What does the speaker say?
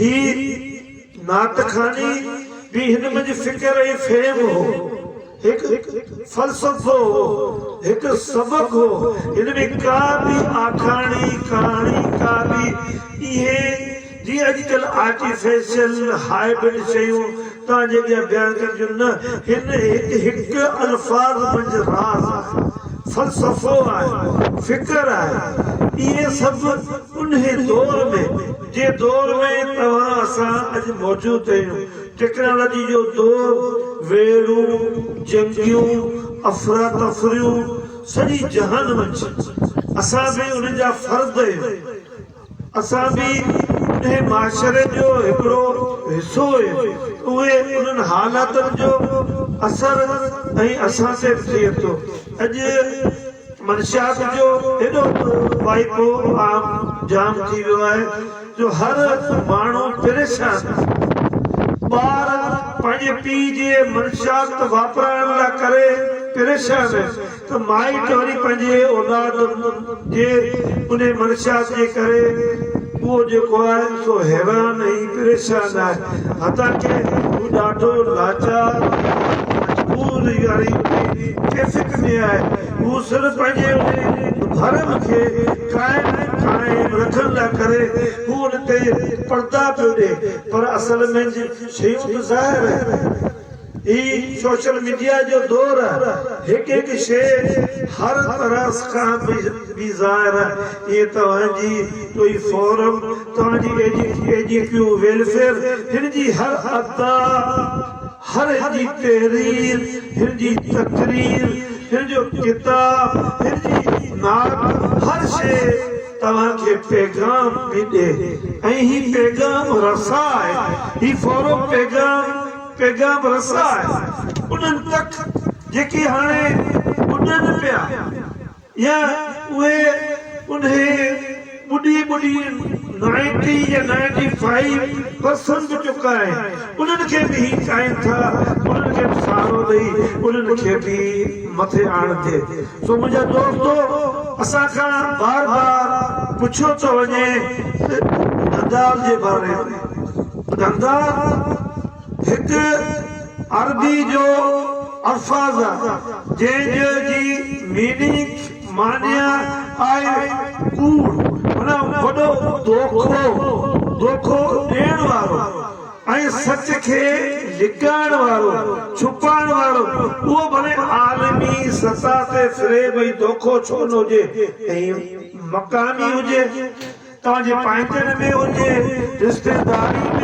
هي نعت خواني به هن منجهه فڪر ۽ فهم هو، هڪ فلسفو هو، هڪ سبق هو، هن ۾ ڪا به آکاڻي، ڪهاڻي، ڪا به اهي جيئن اڄڪلهه آرٽيفيشل هائبرڊ شيون توهان جي اڳيان بيان ڪن ٿيون نه، هن هڪ هڪ الفاظ منجهه راز آهي، فلسفو آهي، فڪر آهي، اهي سڀ انهي دور ۾ جنهن دور ۾ توهان اسان اڄ موجود آهيون، ٽيڪنالاجي جو دور، ويڙهون، جنگيون، افراتفريون سڄي جهان منجهه، اسان به انهن جا فرد آهيون. اسان به انهي معاشري جو هڪڙو حصو آهيون، اهي انهن حالاتن جو اثر ۽ اسان تي به ٿئي ٿو. اڄ منشيات جو ايڏو ته واهپو عام جام ٿي ويو آهي جو هر ماڻهو پريشان آهي. ٻار پنهنجي پيء جي منشيات واپرائڻ لاء ڪري پريشان آهن. ته مائٽ وري پنهنجي اولاد جي انهي منشيات جي ڪري اهو جيڪو آهي سو حيران ۽ پريشان آهي حتانڪه هو ڏاڍو لاچار مجبور واري انهي ڪيفيت ۾ آهي هو صرف پنهنجي انهي ڀرم کي قائم قائم رکڻ لاء ڪري هو ان تي پردا پيو ڏي پر اصل ۾ شيون ته ظاهر آهن. هي سوشل ميڊيا جو دور آهي، هڪ هڪ شيء هر طرح کان به ظاهر آهي، ائين توهان جي ڪوئي فورم، توهان جي ايجيڪيو ويلفيئر، هن جي هر ادا، هر هن جي تحرير، هن جي تقرير، هن جو ڪتاب، هن جي نعت، هر شيء توهان کي پيغام پئي ڏئي ۽ هي پيغام رسا آهي، هي فورم پيغام. پيغام رسا آهي انهن تڪ جيڪي هاڻي ٻڏن پيا يا اهي انهي ٻڏي ٻڏي نائنٽي يا نائنٽي فائيو پرسنٽ به چڪا آهن انهن کي به هي چاهين ٿا انهن کي به سهارو ڏئي انهن کي به مٿي آڻجي سو منهنجا دوستو اسان کان بار بار پڇيو ٿو وڃي ته ڌنڌار جي باري ۾ ڌنڌار هڪ عربي جو الفاظ آهي جنهن جو جي ميننگ، معنيٰ، آهي ڪوڙ معنيٰ وڏو دوکو، دوکو ڏيڻ وارو ۽ سچ کي لڪائڻ وارو، ڇپائڻ وارو، اهو ڀلي عالمي سطح تي فريب ۽ دوکو ڇو نه هجي ۽ مقامي هجي. توهان جي پنهنجن ۾ هجي، رشتيداري ۾.